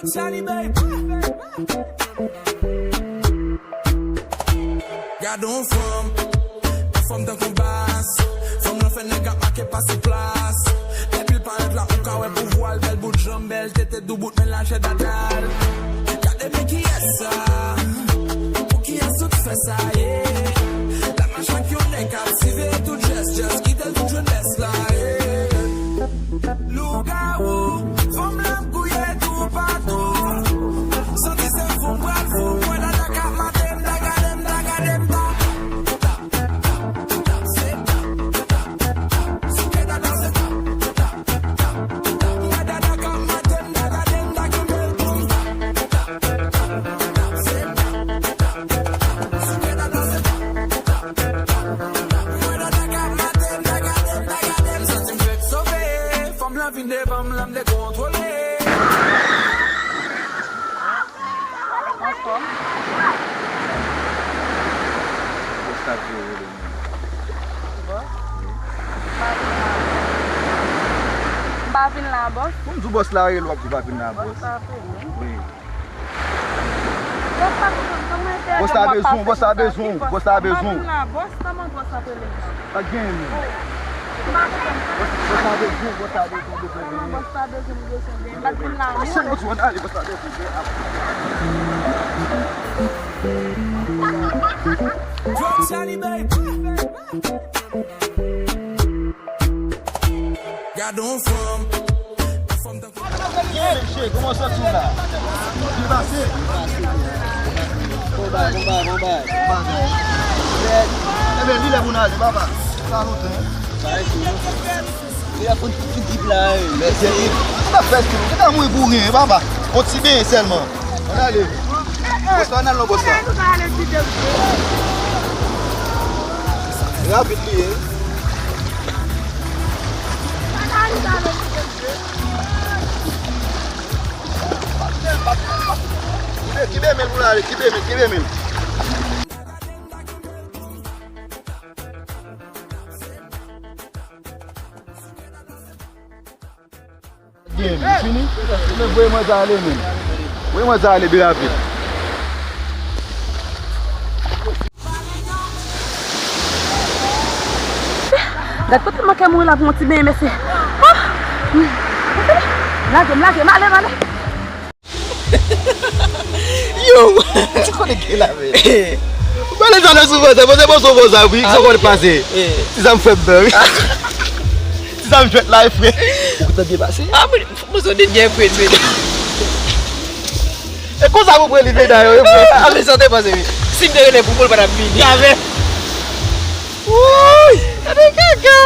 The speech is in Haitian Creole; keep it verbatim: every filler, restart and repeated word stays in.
Sally baby. Gade yon fanm, yon fanm tankou bas. Fanm lan fè nèg ap make pa sou plas. Depi l parèt la, ou ka wè pouvwa l, bèl bout janm, bèl tete, doubout, men lajè dadal. Gade men kiyès sa, pou kiyès tout fè sa ye. La mach ak yon nèg kaptive, tout jès, jès kite l vin jwenn bès la ye. Lougawou, fanm lan ap gouye toupatou. Santi se fou m pral fou, m wè dada k ap mate m, ta gade m, ta gade m, ta. Fanm lan vin devan m, la m dekontwole. Anfòm. Bòs la ap jere rele moun. Bòs? Wi. M pa vin la, bòs. M pa vin la, bòs. Bon, m di w bòs la rele w ap di w pa vin la, bòs. Bòs pa vin, wi. Wi. Bòs pa konprann kòman entènèt. Bòs la bezwen w, bòs la bezwen w, bòs la bezwen w. M pa vin la, bòs, kòman bòs ap rele m? Pa gen. Bòs, bòs la bezwen w, bòs la bezwen w, bezwen vini. Kòman bòs pa bezwen m, bezwen vini? M pa t vin la, non. Kòman se nou di w ann ale, bòs la bezwen w, bezwen ap. Drop Sally, baby. Gade yon fanm, yon fanm tankou Mesye, kòman w santi w la? Byen pase? Bon bagay, bon bagay, bon bagay. Bon bagay. Ebyen, li lè pou n ale, papa. Sa lontan, hein? Parèy tou, non? Li la fout, fout dip la, wi. Mesye, li, ou ta fè stil, ou ta mouri pou ryen, papa. On ti benyen sèlman. Ann ale. Bòs la, ann al non, bòs la. Rapid li ye. Kibe, kibe men l pou l ale, kibe men, kibe men l. Byen, li fini? Men voye mwen sa ale, men. Voye mwen sa ale, pi rapid. Gad kote manke mouri la pou yon ti benyen, mesye. Ah! Lage m, lage m, ale m, ale. Yo! Ti konnen gen la, men. Ou pale sa souvan, sa, bon, se bon, se bon, sa, wi, sa konn pase. Ti zam fè m pè, wi. Ti zam jwèt la, frè. Ou kontan byen pase? Ah, mwen, mwen se yon nèg byen fre, men. E konsa pou pran li, men, dayè, wi, frè. Ah, men sa te pase, wi. Si m te rele pou mwen, l pa t ap vini. Avè. Wouy! Gade kaka!